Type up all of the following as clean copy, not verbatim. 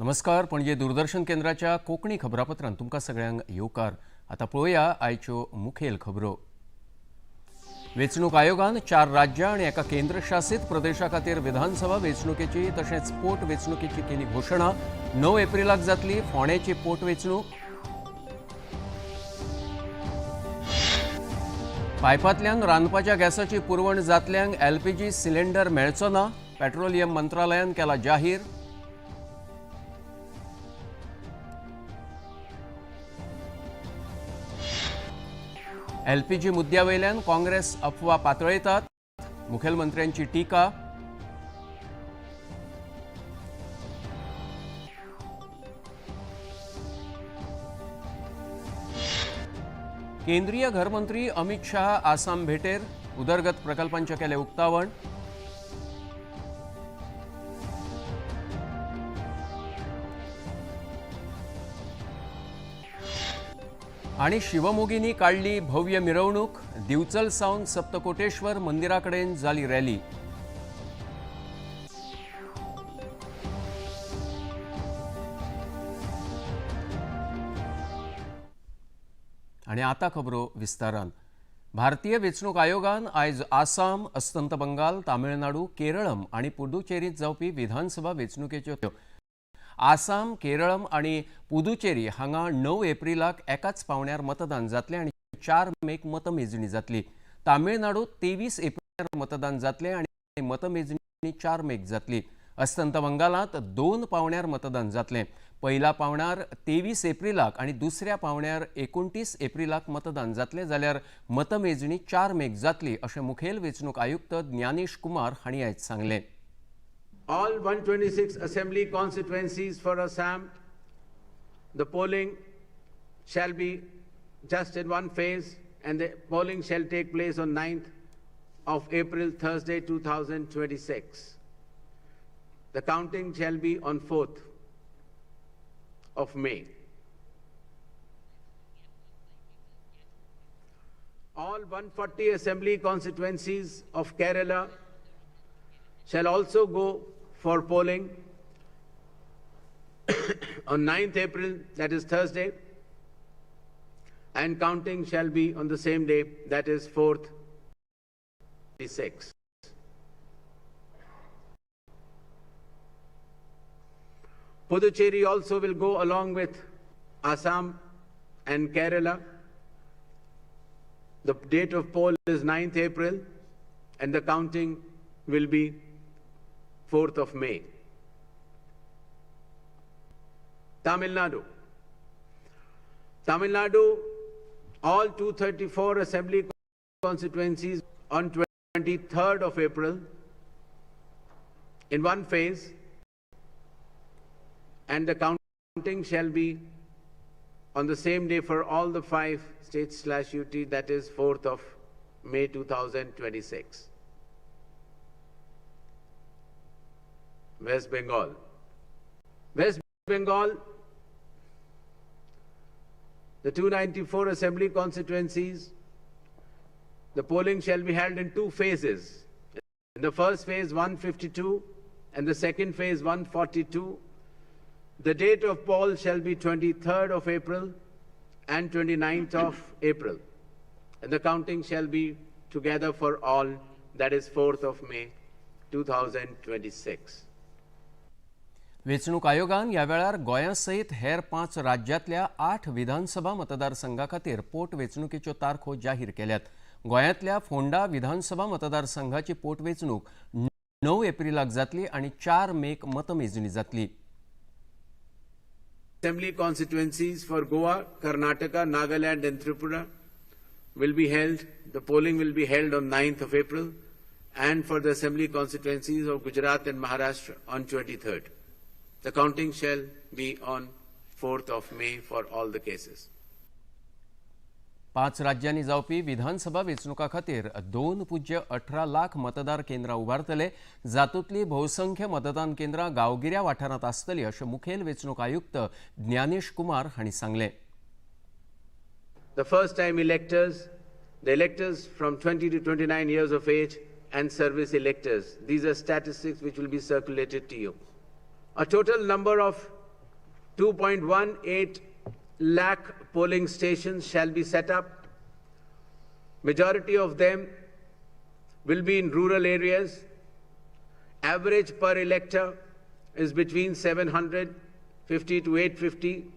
नमस्कार, पणजे दूरदर्शन केंद्राच्या कोंकणी खबरापत्रांत तुमकां सगळ्यांक येवकार. आतां पळोवया आयच्यो मुखेल खबरो. वेंचणूक आयोगान 4 राज्यां आनी एका केंद्रशासीत प्रदेशा खातीर विधानसभा वेंचणुकेची तशेंच पोट वेंचणुकेची केली घोशणा. 9 एप्रिलाक जातली फोंडेची पोट वेंचणूक. पायपांतल्यान रांदपाच्या गॅसाची पुरवण जातल्यांक एलपीजी सिलिंडर मेळचो ना, पेट्रोलियम मंत्रालयान केला जाहीर. एलपीजी मुद्द्यावयल्यान काँग्रेस अफवा पातळयतात, मुखेलमंत्र्यांची टीका. केंद्रीय घरमंत्री अमित शाह आसाम भेटेर, उदरगत प्रकल्पांचे केले उक्तावण. आणि शिवमोगींनी काडली भव्य मिरवणूक, दिवचल सावन सप्तकोटेश्वर मंदिराकडेन जाली रॅली. आणि आता खबरो विस्तारान. भारतीय वेंचणूक आयोगान आयज आसाम, अस्तंत बंगाल, तामिळनाडू, केरळम आनी पुदुचेरींत जावपी विधानसभा वेंचणुकेच्यो. आसाम, केरळम आनी पुदुचेरी हांगा 9 एप्रिलाक एकाच पावण्यार मतदान जातलें आनी 4 मेक मतमेजणी जातली. तामिळनाडूत 23 एप्रिलाक मतदान जातलें आनी मतमेजणी 4 मेक जातली. अस्तंत बंगालांत 2 पावण्यार मतदान जातलें. पहिल्या पावण्यार 23 एप्रिलाक आनी दुसऱ्या पावण्यार 29 एप्रिलाक मतदान जातलें, जाल्यार मतमेजणी 4 मेक जातली अशें मुखेल वेंचणूक आयुक्त ज्ञानेश कुमार हांणी आयज सांगलें. All 126 assembly constituencies for Assam, the polling shall be just in one phase and the polling shall take place on 9th of April, Thursday, 2026. The counting shall be on 4th of May. All 140 assembly constituencies of Kerala shall also go for polling on 9th April, that is Thursday, and counting shall be on the same day, that is 4th 6. Puducherry also will go along with Assam and Kerala. The date of poll is 9th April and the counting will be 4th of May. Tamil Nadu. Tamil Nadu, all 234 assembly constituencies on 23rd of April in one phase, and the counting shall be on the same day for all the 5 states /UT, that is 4th of May 2026. West Bengal. West Bengal, the 294 assembly constituencies, the polling shall be held in 2 phases. In the first phase, 152, and the second phase, 142. The date of poll shall be 23rd of April and 29th of April. And the counting shall be together for all, that is 4th of May, 2026. वेंचणूक आयोगान ह्या वेळार गोंया सयत हेर 5 राज्यांतल्या 8 विधानसभा मतदारसंघा खातीर पोट वेंचणुकेच्यो तारखो जाहीर केल्यात. गोंयांतल्या फोंडा विधानसभा मतदारसंघाची पोट वेंचणूक 9 एप्रिलाक जातली आनी 4 मेक मतमेजणी जातली. Assembly constituencies for Goa, Karnataka, Nagaland and Tripura will be held. The polling will be held on 9th of April, and for the assembly constituencies of Gujarat and Maharashtra on 23rd. The counting shall be on 4th of May for all the cases. 5 राज्यांनी जावपी विधानसभा वेंचणुका खातीर 2.18 लाख मतदार केंद्रां उबारतले. जातूंतली भोवसंख्य मतदान केंद्रां गांवगिऱ्या वाठारांत आसतली अशें मुखेल वेंचणूक आयुक्त ज्ञानेश कुमार हांणी सांगलें. The first time electors, the electors from 20 to 29 years of age and service electors. These are statistics which will be circulated to you. A total number of 2.18 lakh polling stations shall be set up. Majority of them will be in rural areas. Average per elector is between 750 to 850,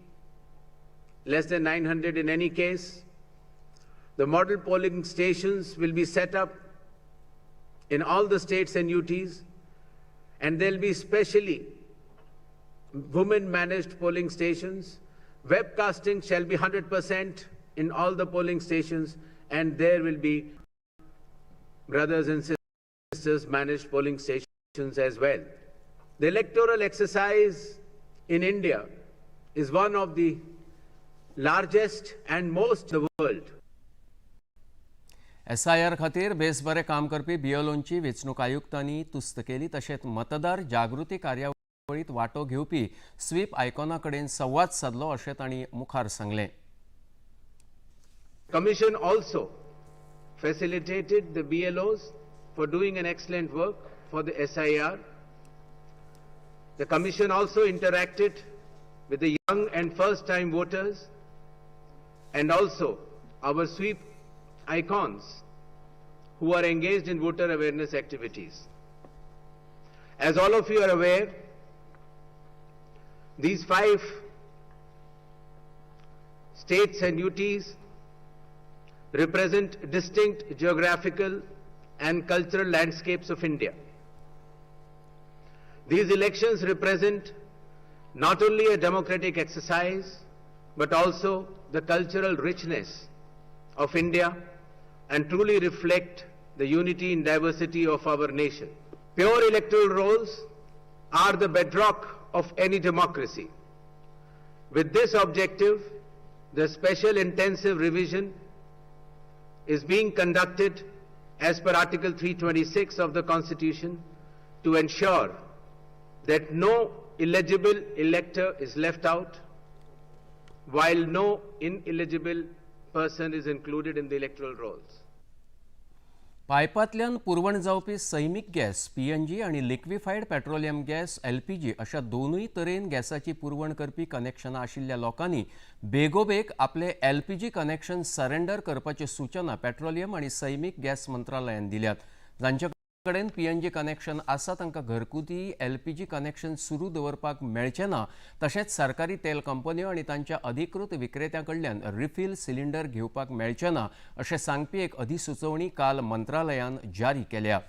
less than 900 in any case. The model polling stations will be set up in all the states and UTs, and there'll be specially women-managed polling stations. Webcasting shall be 100% in all the polling stations, and there will be brothers and sisters managed polling stations as well. The electoral exercise in India is one of the largest and most in the world. SIR खातीर बेस बरें काम करपी बीएलओंची वेंचणूक आयुक्तांनी तुस्त केली. तशेंच मतदार जागृती कार्यावळींत वांटो घेवपी स्वीप आयकॉना कडेन संवाद सादलो अशें तांणी मुखार सांगलें. Commission also facilitated the BLOs for doing an excellent work for the SIR. The Commission also interacted with the young and first-time voters and also our SVEEP icons who are engaged in voter awareness activities. As all of you are aware, these 5 states and UTs represent distinct geographical and cultural landscapes of India. These elections represent not only a democratic exercise, but also the cultural richness of India and truly reflect the unity and diversity of our nation. Pure electoral rolls are the bedrock of any democracy. With this objective, the special intensive revision is being conducted as per Article 326 of the Constitution to ensure that no eligible elector is left out, while no ineligible person is included in the electoral rolls. पायपांतल्यान पुरवण जावपी सैमीक gas PNG आनी लिक्विफायड petroleum gas LPG अशा दोनूय तरेन गॅसाची पुरवण करपी कनेक्शनां आशिल्ल्या लोकांनी बेगोबेग आपले एलपीजी कनेक्शन सरेंडर करपाची सूचना पेट्रोलियम आनी सैमीक गॅस मंत्रालयान दिल्यात. जांचे कडेन पीएनजी कनेक्शन आसा तांकां घरगुती एलपीजी कनेक्शन सुरू दवरपाक मेळचें ना. तशेंच सरकारी तेल कंपन्यो आनी तांच्या अधिकृत विक्रेत्यां कडल्यान रिफील सिलिंडर घेवपाक मेळचें ना अशें सांगपी एक अधिसुचोवणी काल मंत्रालयान जारी केल्या.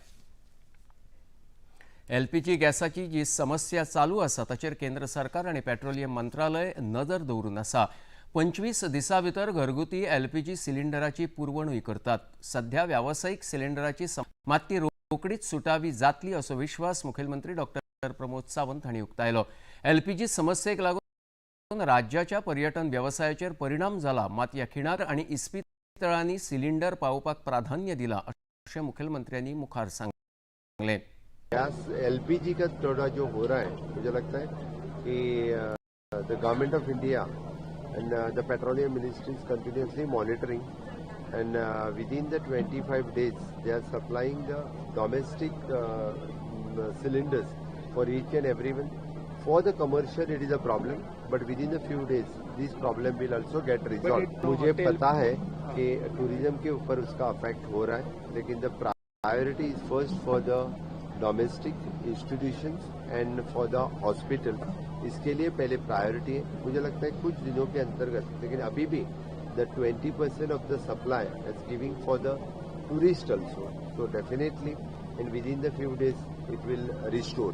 एलपीजी गॅसाची जी समस्या चालू आसा ताचेर केंद्र सरकार आनी पेट्रोलियम मंत्रालय नदर दवरून आसा. 25 दिसां भितर घरगुती एलपीजी सिलिंडराची पुरवणूय करतात. सध्या व्यावसायीक सिलिंडराची मात ती रोकडीच सुटावी जातली असो विश्वास मुखेलमंत्री डॉक्टर प्रमोद सावंत हांणी उक्तायलो. एलपीजी समस्येक लागून राज्याच्या पर्यटन वेवसायाचेर परिणाम जाला, मात ह्या खिणार आनी इस्पितळांनी सिलिंडर पावोवपाक प्राधान्य दिलां अशें मुखेलमंत्र्यांनी मुखार सांगलें. गैस एलपीजी का थोड़ा जो हो रहा है, मुझे लगता है कि the Government of India and the Petroleum Ministry is continuously monitoring and within the 25 days they are supplying the domestic cylinders for each and everyone. For the commercial it is a problem, but within a few days this problem will also get resolved. मुझे पता है कि tourism K ऊपर उसका affect हो रहा है, लेकिन the priority is first for the domestic institutions and for the hospital. इसके लिए पहले प्रायोरिटी है. मुझे लगता है कुछ दिनों के अंतर्गत, लेकिन अभी भी the 20% of the supply is giving for the tourist also. So definitely and within the few days it will restore.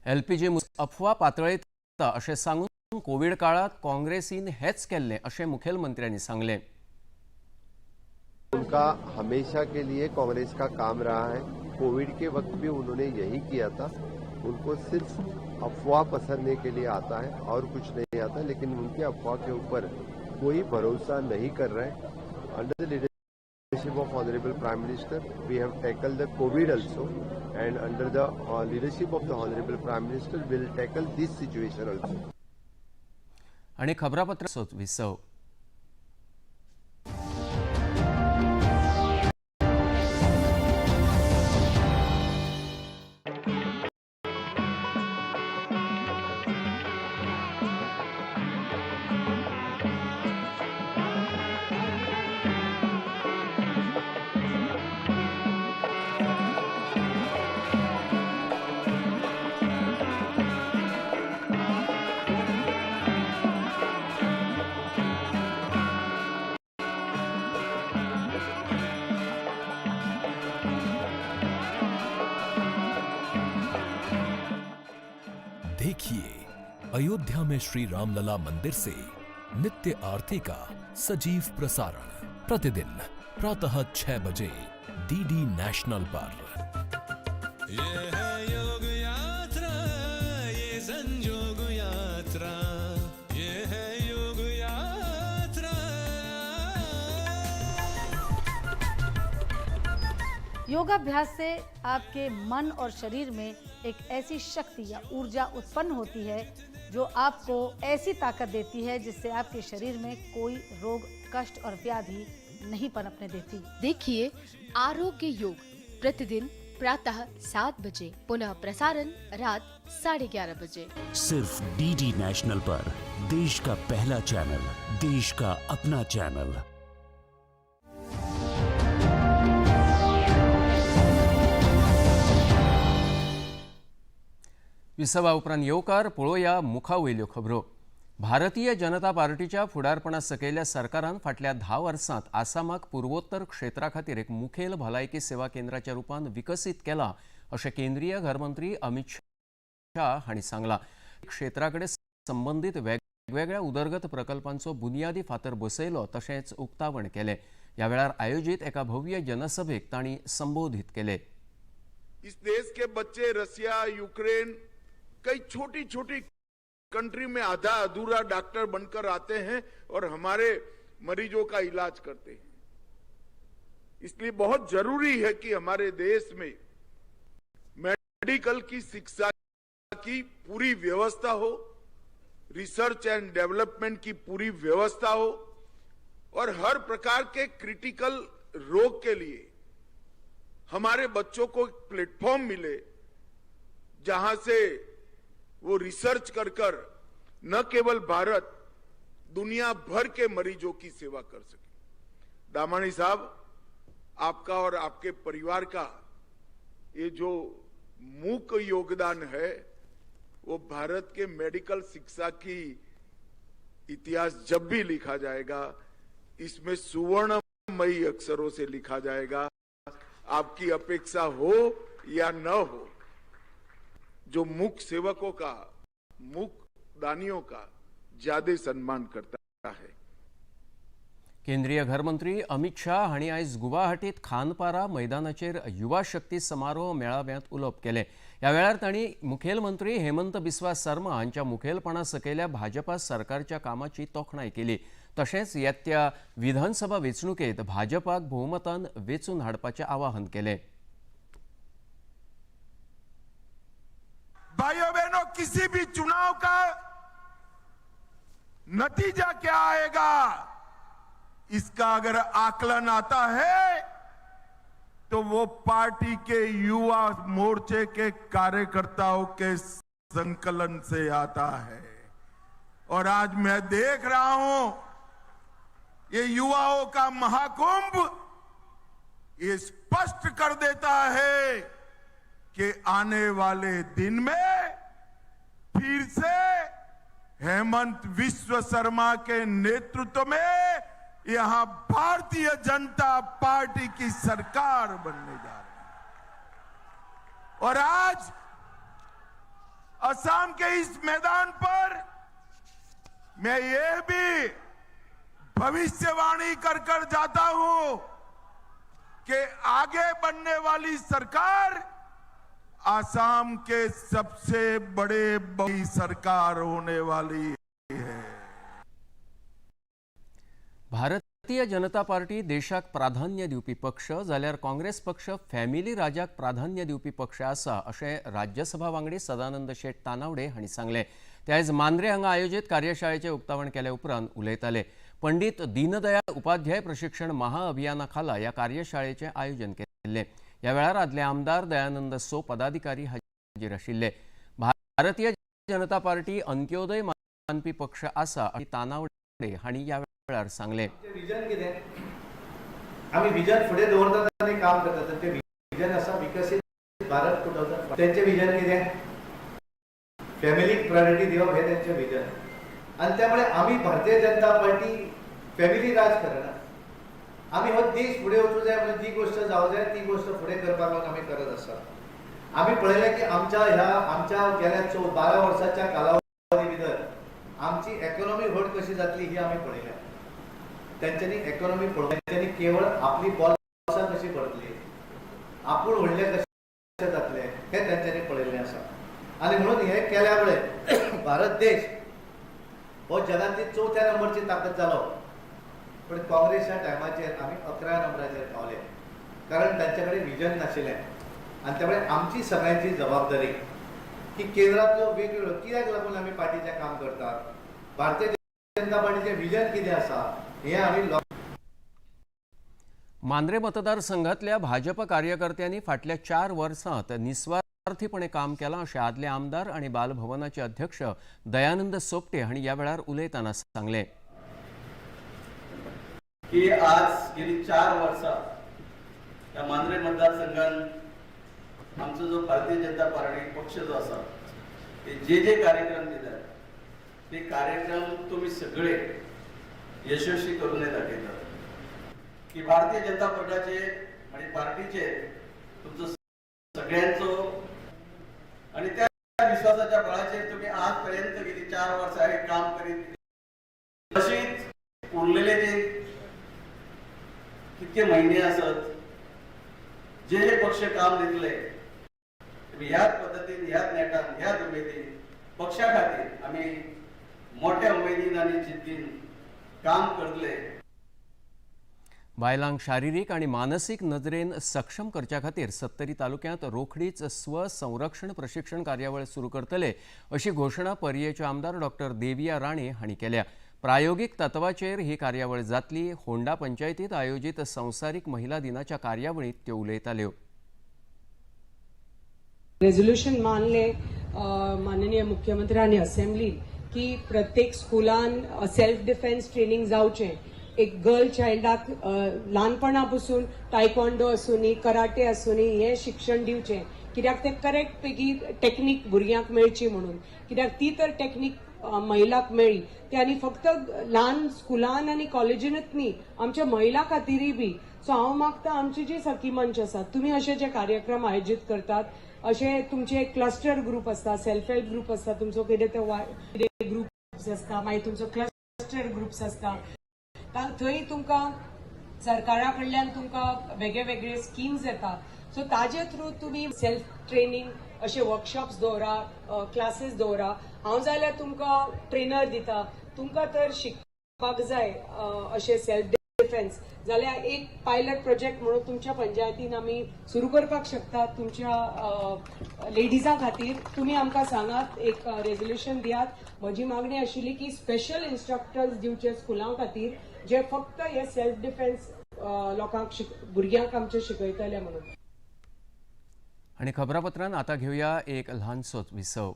LPG अफवा पातळयता अशें सांगून कोवीड काळांत काँग्रेसीन हेच केल्लें अशें मुखेलमंत्र्यांनी सांगलें. उनका हमेशा के लिए कांग्रेस का काम रहा है. कोविड के वक्त भी उन्होंने यही किया था. उनको सिर्फ अफवाह पसरने के लिए आता है और कुछ नहीं आता, लेकिन उनके अफवाह के ऊपर कोई भरोसा नहीं कर रहे हैं. Under the leadership of Honorable Prime Minister, we have tackled the COVID also, and under the leadership of the Honorable Prime Minister, we will tackle this situation also. आनी खबरापत्र विसव. अयोध्या में श्री रामलला मंदिर से नित्य आरती का सजीव प्रसारण प्रतिदिन प्रातः 6 बजे डीडी नेशनल पर। ये है योग यात्रा, ये संजोग यात्रा, ये है योग यात्रा। योगाभ्यास से आपके मन और शरीर में एक ऐसी शक्ति या ऊर्जा उत्पन्न होती है जो आपको ऐसी ताकत देती है जिससे आपके शरीर में कोई रोग, कष्ट और व्याधि नहीं पनपने देती। देखिए आरोग्य योग प्रतिदिन प्रातः 7 बजे, पुनः प्रसारण रात 11:30 बजे। सिर्फ डीडी नेशनल पर, देश का पहला चैनल, देश का अपना चैनल। विसवा उपरांत येवकार. पळोवया मुखा वयल्यो खबरो. भारतीय जनता पार्टीच्या फुडारपणा सकयल्या सरकारान फाटल्या 10 वर्सांत आसामाक पुर्वोत्तर क्षेत्रा खातीर एक मुखेल भलायकी सेवा केंद्राच्या रुपान विकसीत केला अशें केंद्रीय घरमंत्री अमित शाह हांणी सांगलां. क्षेत्रा कडेन संबंदीत वेगवेगळ्या उदरगत प्रकल्पांचो बुनियादी फातर बसयलो तशेंच उक्तावण केलें. ह्या वेळार आयोजीत एका भव्य जनसभेक तांणी संबोधीत केलें. इस देश के बच्चे रसिया, यूक्रेन, कई छोटी छोटी कंट्री में आधा अधूरा डॉक्टर बनकर आते हैं और हमारे मरीजों का इलाज करते हैं। इसलिए बहुत जरूरी है कि हमारे देश में मेडिकल की शिक्षा की पूरी व्यवस्था हो, रिसर्च एंड डेवलपमेंट की पूरी व्यवस्था हो और हर प्रकार के क्रिटिकल रोग के लिए हमारे बच्चों को एक प्लेटफॉर्म मिले, जहां से वो रिसर्च कर कर न केवल भारत, दुनिया भर के मरीजों की सेवा कर सके। दामानी साहब, आपका और आपके परिवार का ये जो मूक योगदान है, वो भारत के मेडिकल शिक्षा की इतिहास जब भी लिखा जाएगा, इसमें सुवर्णमयी अक्षरों से लिखा जाएगा। आपकी अपेक्षा हो या न हो, जो मूक सेवकों का, मूक दानियों का ज्यादा सम्मान करता है। केंद्रीय घरमंत्री अमित शाह हांणी आयज गुवाहाटीत खानपारा मैदानाचेर युवा शक्ती समारोह मेळाव्यांत उलोवप केलें. ह्या वेळार तांणी मुखेलमंत्री हेमंत बिस्वा शर्मा हांच्या मुखेलपणा सकयल्या भाजपा सरकारच्या कामाची तोखणाय केली. तशेंच येत्या विधानसभा वेंचणुकेत भाजपाक भोवमतान वेंचून हाडपाचें आवाहन केलें. भाइयों बहनों, किसी भी चुनाव का नतीजा क्या आएगा, इसका अगर आकलन आता है तो वो पार्टी के युवा मोर्चे के कार्यकर्ताओं के संकलन से आता है। और आज मैं देख रहा हूं, ये युवाओं का महाकुंभ ये स्पष्ट कर देता है कि आने वाले दिन में फिर से हेमंत विश्व शर्मा के नेतृत्व में यहां भारतीय जनता पार्टी की सरकार बनने जा रही है। और आज असम के इस मैदान पर मैं ये भी भविष्यवाणी कर कर जाता हूं कि आगे बनने वाली सरकार आसाम के सबसे बड़े बड़ी सरकार होने वाली है। भारतीय जनता पार्टी देशाक प्राधान्य दिवपी पक्ष जाल्यार काँग्रेस पक्ष फॅमिली राजाक प्राधान्य दिवपी पक्ष आसा अशें राज्यसभा वांगडी सदानंद शेट तानावडे हांणी सांगलें. ते आयज मांद्रे हांगा आयोजीत कार्यशाळेचें उक्तावण केले उपरांत उलयताले. पंडित दीनदयाळ उपाध्याय प्रशिक्षण महाअभियाना खाला ह्या कार्यशाळेचें आयोजन केल्लें. ह्या वेळार आदले आमदार दयानंद सो पदाधिकारी हाजीर आशिल्ले. भारतीय जनता पार्टी अंत्योदय मानपी पक्ष आसा अशें तानावडे हांणी ह्या वेळार सांगलें. विजन कितें, आमी विजन फुडें दवरतात आनी काम करतात. तेंचें विजन आसा विकसीत भारत 2000. तेंचें विजन कितें? फॅमिलीक प्रायोरिटी दिवप हें तेंचें विजन. आनी त्यामुळे आमी भारतीय जनता पार्टी फॅमिली राज करना. आमी हो देश फुडें वचूं जाय म्हणून जी गोश्ट जावं जाय ती गोश्ट फुडें करपाक लागून आमी करत आसात. आमी पळयलें की आमच्या ह्या आमच्या गेल्या 12 वर्साच्या कालावधी कालावधी भितर आमची इकॉनॉमी व्हड कशी जातली ही आमी पळयल्या. तेंच्यांनी इकॉनॉमी पळोवप, तेंच्यांनी केवळ आपली बोल्सां कशी भरतली, आपूण व्हडले कशे जातले हें तेंच्यांनी पळयल्लें आसा. आनी म्हणून हें केल्या मुळे भारत देश हो जगांतली 4थ्या नंबरची ताकद जालो, पण काँग्रेसच्या टायमाचेर आमी 11व्या नंबराचेर पावले, कारण तांचे कडेन विजन नाशिल्लें. आनी त्यामुळे आमची सगळ्यांची जबाबदारी की केंद्रांतल्यो वेगवेगळ्यो कित्याक लागून आमी पार्टीचें काम करतात, भारतीय जनता पार्टीचें विजन कितें आसा हें आमी मांद्रे मतदारसंघातल्या भाजप कार्यकर्त्यांनी फाटल्या 4 वर्सांत निस्वार्थीपणे काम केलां अशें आदले आमदार आनी बालभवनाचे अध्यक्ष दयानंद सोपटे हांणी ह्या वेळार उलयतना सांगलें की आज गेली 4 वर्सां ह्या मांद्रे मतदारसंघान आमचो जो भारतीय जनता पार्टी पक्ष जो आसा ते जे जे कार्यक्रम दितात ते कार्यक्रम तुम्ही सगळे यशस्वी करून दाखयतात की भारतीय जनता पक्षाचे आणि पार्टीचे तुमचो सगळ्यांचो आणि त्या विश्वासाच्या बळाचेर तुम्ही आजपर्यंत गेली 4 वर्सां हे काम करीत तशीच उरलेले जे कितके महिने असत जे जे पक्ष काम दितले तुम्ही ह्याच पद्दतीन ह्याच नेटान ह्याच उमेदीन पक्षा खातीर आमी मोठ्या उमेदीन आनी जिद्दीन काम करतले. बायलांक शारिरीक आनी मानसीक नदरेन सक्षम करच्या खातीर सत्तरी तालुक्यांत रोखडीच स्वसंरक्षण प्रशिक्षण कार्यावळ सुरू करतले अशी घोशणा पर्येचे आमदार डॉक्टर देविया राणे हांणी केल्या. प्रायोगिक तत्वाचेर ही कार्यावळ जातली. होंडा पंचायतीत आयोजित संवसारीक महिला दिनाच्या कार्यावळीत त्यो उलयताल्यो. रेझोल्युशन मानले माननीय मुख्यमंत्र्यांनी असेंब्ली की प्रत्येक स्कुलान सेल्फ डिफेन्स ट्रेनिंग जावचें. एक गर्ल चायल्डाक ल्हानपणा पसून टायक्वांडो आसूनी, कराटे आसूनी हें शिक्षण दिवचें, कित्याक ते करेक्ट पैकी टेक्नीक भुरग्यांक मेळची म्हणून. कित्याक ती तर टेक्नीक महिलाक मेळ्ळी ती आनी फक्त ल्हान स्कुलान आनी कॉलेजीनूच न्ही, आमच्या महिला खातीरय बी. सो हांव मागता आमची जी सखी मंच आसा, तुमी अशे जे कार्यक्रम आयोजीत करतात, अशे तुमचे क्लस्टर ग्रुप आसता, सेल्फ हेल्प ग्रुप आसता, तुमचो कितें ते कितें ग्रुप्स आसता, मागीर तुमचो क्लस्टर ग्रुप्स आसता, थंय तुमकां सरकारा कडल्यान तुमकां वेगळे वेगळे स्किम्स येता. सो ताजे थ्रू तुमी सेल्फ ट्रेनिंग अशे वर्कशॉप्स दवरा, क्लासीस दवरा. हांव जाल्यार तुमकां ट्रेनर दिता, तुमकां तर शिकपाक जाय अशे सेल्फ डिफेन्स जाल्यार एक पायलट प्रोजेक्ट म्हणून तुमच्या पंचायतीन आमी सुरू करपाक शकता. तुमच्या लेडिजां खातीर तुमी आमकां सांगात, एक रेजोल्युशन दियात. म्हजी मागणी आशिल्ली की स्पेशल इन्स्ट्रक्टर्स दिवचे स्कुलां खातीर जे फक्त हे सेल्फ डिफेन्स लोकांक भुरग्यांक आमचे शिकयतले म्हणून. आनी खबरापत्रान आतां घेवया एक ल्हानसोच विसव.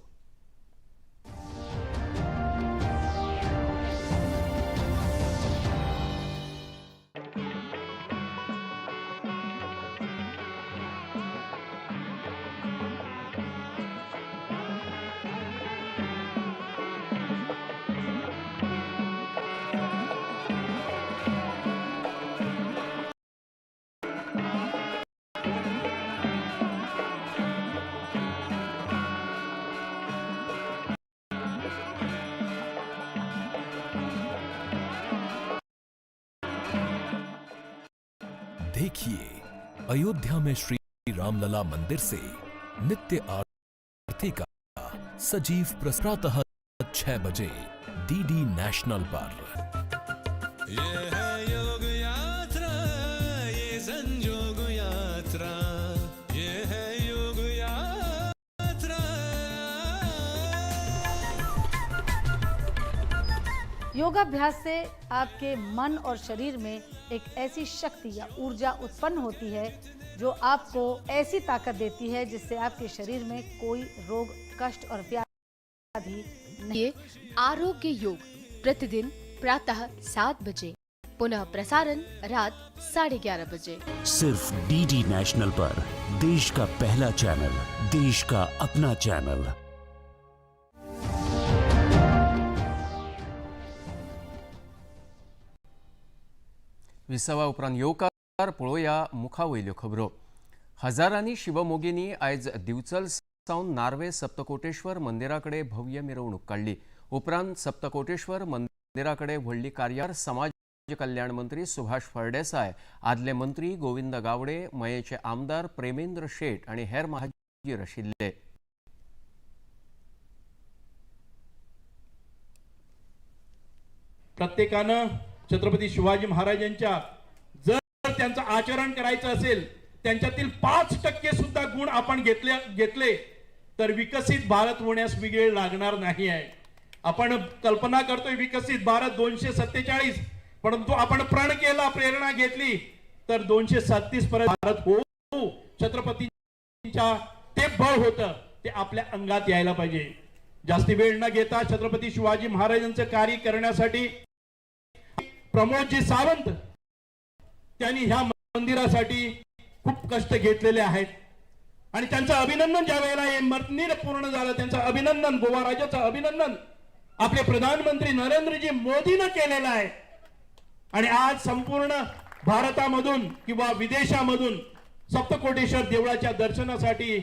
देखिए अयोध्या में श्री रामलला मंदिर से नित्य आरती का सजीव प्रातः 6 बजे डीडी नेशनल पर। ये है योग यात्रा, ये संजोग यात्रा, ये है योग यात्रा। योगाभ्यास से आपके मन और शरीर में एक ऐसी शक्ति या ऊर्जा उत्पन्न होती है जो आपको ऐसी ताकत देती है जिससे आपके शरीर में कोई रोग, कष्ट और व्याधि नहीं। ये आरोग्य योग प्रतिदिन प्रातः 7 बजे, पुनः प्रसारण रात 11:30 बजे। सिर्फ डीडी नेशनल पर देश का पहला चैनल, देश का अपना चैनल। विसवा उपरांत येवकार पळोवया मुखा वयल्यो खबरो। हजारांनी शिवमोगींनी आयज दिवचल सावन नार्वे सप्तकोटेश्वर मंदिरा कडेन भव्य मिरवणूक काडली. उपरांत सप्तकोटेश्वर मंदिरा कडेन व्हडली कार्यावळ समाज कल्याण मंत्री सुभाष फळदेसाय, आदले मंत्री गोविंद गावडे, मयेचे आमदार प्रेमेंद्र शेट आनी हेर हाजीर आशिल्ले. प्रत्येकानं छत्रपती शिवाजी महाराजांच्या जर त्यांचं आचरण करायचं असेल, त्यांच्यातील 5% सुद्धा गुण आपण घेतले घेतले तर विकसित भारत होण्यास वेळ लागणार नाही आहे. आपण कल्पना करतोय विकसित भारत 247, परंतु आपण प्रण केला, प्रेरणा घेतली तर 237 पर्यंत भारत होऊ. छत्रपतींच्या ते बळ होतं, ते आपल्या अंगात यायला पाहिजे. जास्ती वेळ न घेता छत्रपती शिवाजी महाराजांचं कार्य करण्यासाठी प्रमोदजी सावंत त्यांनी ह्या मंदिरासाठी खूप कष्ट घेतलेले आहेत आणि त्यांचं अभिनंदन, ज्या वेळेला हे मंदिर पूर्ण झालं, त्यांचं अभिनंदन, गोवा राज्याचं अभिनंदन आपले प्रधानमंत्री नरेंद्रजी मोदीनं केलेलं आहे. आणि आज संपूर्ण भारतामधून किंवा विदेशामधून सप्तकोटेश्वर देवळाच्या दर्शनासाठी,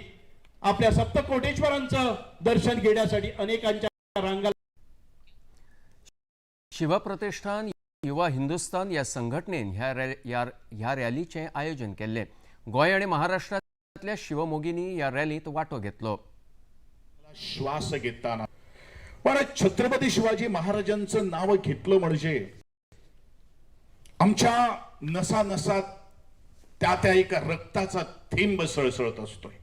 आपल्या सप्तकोटेश्वरांचं दर्शन घेण्यासाठी अनेकांच्या रांगा शिवप्रतिष्ठान युवा हिंदुस्तान ह्या संघटनेन ह्या रॅलीचें आयोजन केल्लें. गोंय आनी महाराष्ट्रांतल्या शिवमोगींनी ह्या रॅलींत वांटो घेतलो. श्वास घेताना पण छत्रपती शिवाजी महाराजांचं नाव घेतलं म्हणजे आमच्या नसा नसात त्या त्या एका रक्ताचा थेंब सळसळत असतोय.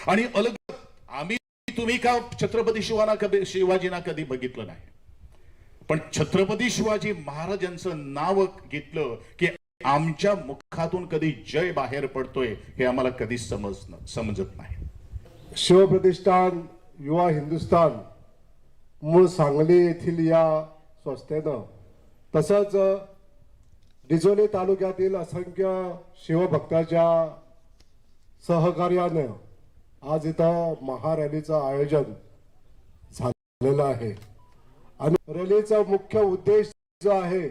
आणि अलग आम्ही तुम्ही का छत्रपती शिवाजींना कधी बघितलं नाही, पण छत्रपती शिवाजी महाराजांचं नाव घेतलं की आमच्या मुखातून कधी जय बाहेर पडतोय हे आम्हाला कधीच समजत नाही. शिवप्रतिष्ठान युवा हिंदुस्तान मूळ सांगली येथील या संस्थेनं तसंच डिचोली तालुक्यातील असंख्य शिवभक्ताच्या सहकार्यानं आज इथं महारॅलीचं आयोजन झालेलं आहे. आणि रॅलीचा मुख्य उद्देश जो आहे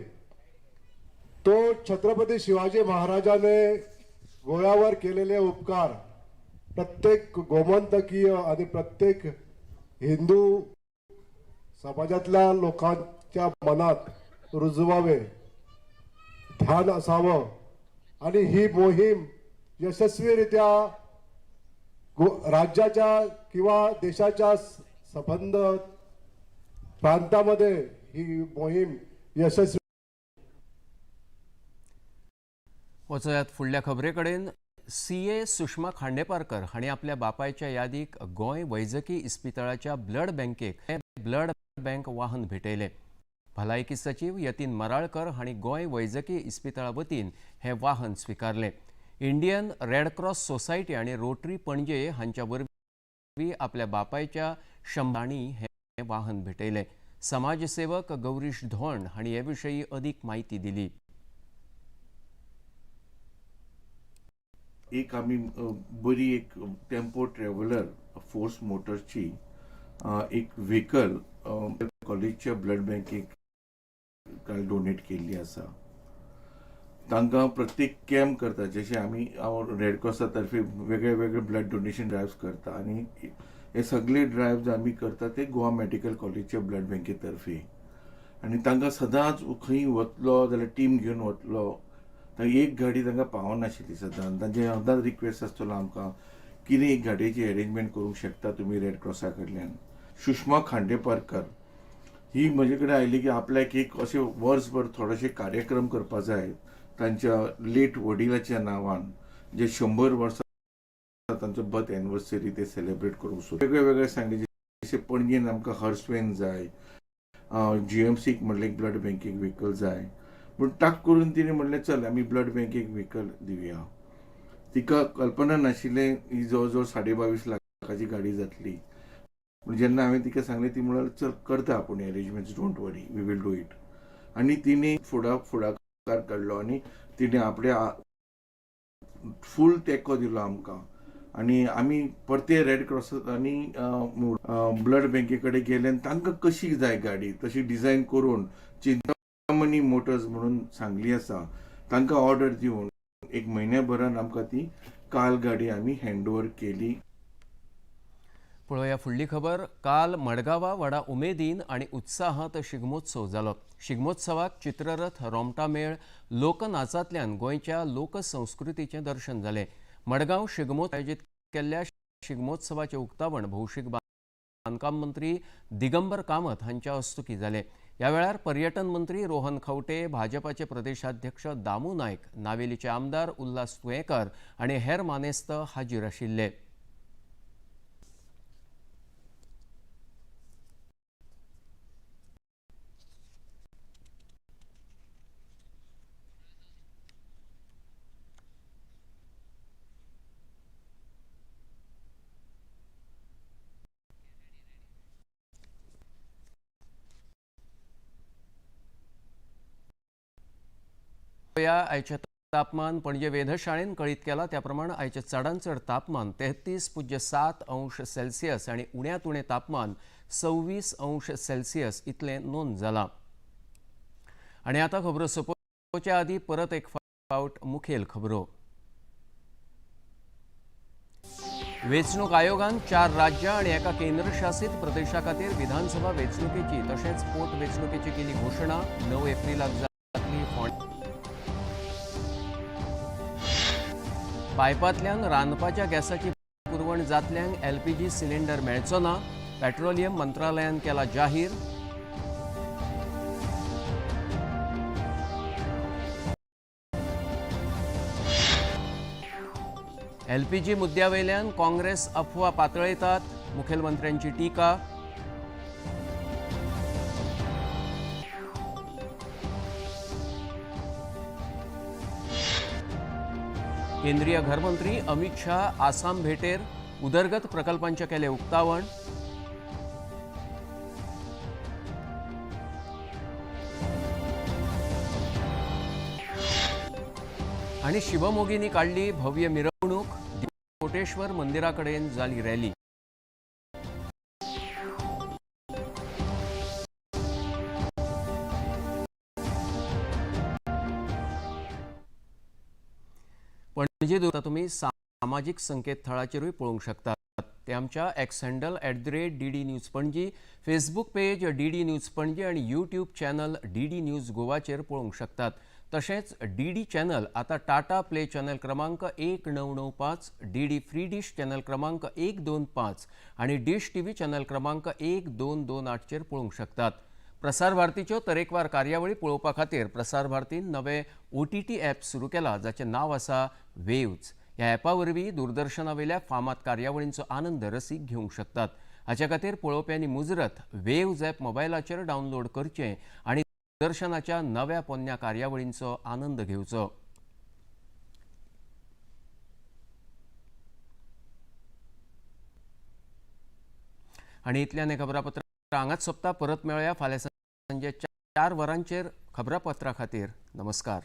तो छत्रपती शिवाजी महाराजाने गोव्यावर केलेले उपकार प्रत्येक गोमंतकीय आणि प्रत्येक हिंदू समाजातल्या लोकांच्या मनात रुजवावे, ध्यान असावं आणि ही मोहीम यशस्वीरित्या राज्याच्या किंवा देशाच्या संबंध प्रांतामध्ये ही मोहीम यशस्वी. वचयात फुडल्या खबरे कडेन. सीए सुषमा खांडेपारकर हांणी आपल्या बापायच्या यादीक गोंय वैजकी इस्पितळाच्या ब्लड बँकेक ब्लड बँक वाहन भेटयलें. भलायकी सचीव यतीन मराळकर हांणी गोंय वैजकी इस्पितळा वतीन हें वाहन स्विकारलें. इंडियन रेड क्रॉस सोसायटी आनी रोटरी पणजे हांच्या वरवीं आपल्या बापायच्या 100 हें वाहन भेटयलें. समाजसेवक गौरीश धोंड हांणी हे विशीं अदीक म्हायती दिली. एक आमी बरी एक टेम्पो ट्रॅव्हलर फोर्स मोटर्सची एक व्हेकल कॉलेजच्या ब्लड बँकेक काल डोनेट केल्ली आसा. तांकां प्रत्येक कॅम्प करता, जशें आमी रेड क्रॉसा तर्फे वेगळे वेगळे ब्लड डोनेशन ड्रायव्स करता आनी हे सगळे ड्रायव्स आमी करता ते गोवा मेडिकल कॉलेजच्या ब्लड बँके तर्फे. आनी तांकां सदांच खंय वतलो जाल्यार टीम घेवन वतलो, एक गाडी तांकां पावनाशिल्ली सदांच. तांचे सदांच रिक्वेस्ट आसतलो आमकां कितें एक गाडयेची एरेंजमेंट करूंक शकता तुमी रेड क्रॉसा कडल्यान. सुषमा खांडेपारकर ही म्हजे कडेन आयली की आपल्याक एक अशें वर्सभर थोडेशे कार्यक्रम करपा जाय तांच्या लेट वडिलाच्या नांवान, जे 100 वर्सां तांचो बर्थ एनिवर्सरी ते सेलिब्रेट करूंक सोद. वेगळे वेगळे सांगले, जशें पणजेन आमकां हर्सवेन जाय, जीएमसीक म्हणलें एक ब्लड बँकेक व्हेकल जाय, पूण टाक करून तिणें म्हणलें चल आमी ब्लड बँकेक व्हेकल दिवया. तिका कल्पना नाशिल्लें ही जवळ जवळ 22.5 लाखाची गाडी जातली. पूण जेन्ना हांवें तिका सांगलें ती म्हणल्यार चल करता आपूण arrangements, don't worry, we will do it. आनी तिणें फुडाकार काडलो आनी तिणें आपल्या फूल तेंको दिलो आमकां. आनी आमी परते रेड क्रॉस आनी ब्लड बँके कडेन गेले आनी तांकां कशी जाय गाडी तशी डिजायन करून चिंतामणी मोटर्स म्हणून सांगली आसा तांकां ऑर्डर दिवन एक म्हयन्या भरान आमकां ती काल गाडी आमी हँड ओवर केली. पळोवया फुडली खबर. काल मडगांवा व्हडा उमेदीन आनी उत्साहांत शिगमोत्सव जालो. शिगमोत्सवाक चित्ररथ, रोमटामेळ, लोकनाचांतल्यान गोंयच्या लोकसंस्कृतीचें दर्शन जालें. मडगांव शिगमो आयोजीत केल्ल्या शिगमोत्सवाचें उक्तावण भौशीक बांदकाम मंत्री दिगंबर कामत हांच्या हस्तुकीं जालें. ह्या वेळार पर्यटन मंत्री रोहन खंवटे, भाजपाचे प्रदेशाध्यक्ष दामू नायक, नावेलीचे आमदार उल्हास तुयेंकार आनी हेर मानेस्त हाजीर आशिल्ले. आयचें तापमान पणजे वेधशाळेन कळीत केला त्या प्रमाण आयचें चडांत चड तापमान 33.7 अंश सेल्सियस आनी उण्यांत उणें तापमान 26 अंश सेल्सियस इतलें नोंद जालां. आनी आतां खबरो सोंपोवच्या आदीं परत एक फावट मुखेल खबरो. वेंचणूक आयोगान 4 राज्यां आनी एका केंद्रशासीत प्रदेशा खातीर विधानसभा वेंचणुकेची तशेंच पोट वेंचणुकेची केली घोशणा. 9 एप्रिलाक जातली फोंडें. पायपांतल्यान रांदपाच्या गॅसाची पुरवण जातल्यांक एलपीजी सिलिंडर मेळचो ना, पेट्रोलियम मंत्रालयान केला जाहीर. एलपीजी मुद्द्यावेल्यान काँग्रेस अफवा पातळयतात, मुखेलमंत्र्यांची टीका. केंद्रीय घरमंत्री अमित शाह आसाम भेटेर, उदरगत प्रकल्पांचे केले उक्तावण. आनी शिवमोगींनी काडली भव्य मिरवणूक, कोटेश्वर मंदिराकडेन जाली रॅली. पणजे तुमी सामाजीक संकेतथळाचेरूय पळोवंक शकतात. ते आमच्या X handle @DD News Panaji, Facebook page DD News Panaji आनी यूट्यूब चॅनल DD news गोवाचेर पळोवंक शकतात. तशेंच DD channel आतां टाटा प्ले चॅनल क्रमांक 1995, DD free dish channel क्रमांक 125 आनी डिश टीव्ही चॅनल क्रमांक 1228चेर पळोवंक शकतात. प्रसार भारतीच्यो तरेकवार कार्यावळी पळोवपा खातीर प्रसार भारतीन नवे OTT app सुरू केला, जाचें नांव आसा वेव्ज. ह्या ॲपा वरवीं दूरदर्शनावेल्या फामाद कार्यावळींचो आनंद रसीक घेवंक शकतात. हाचे खातीर पळोवप्यांनी मुजरत वेव्ज ॲप मोबायलाचेर डावनलोड करचें आनी दूरदर्शनाच्या नव्या पोन्न्या कार्यावळींचो आनंद घेवचो. आनी इतल्यान हें खबरापत्र हांगाच सोंपता. परत मेळया फाल्यां सांजे 4 वरांचेर खबरापत्रा खातीर. नमस्कार.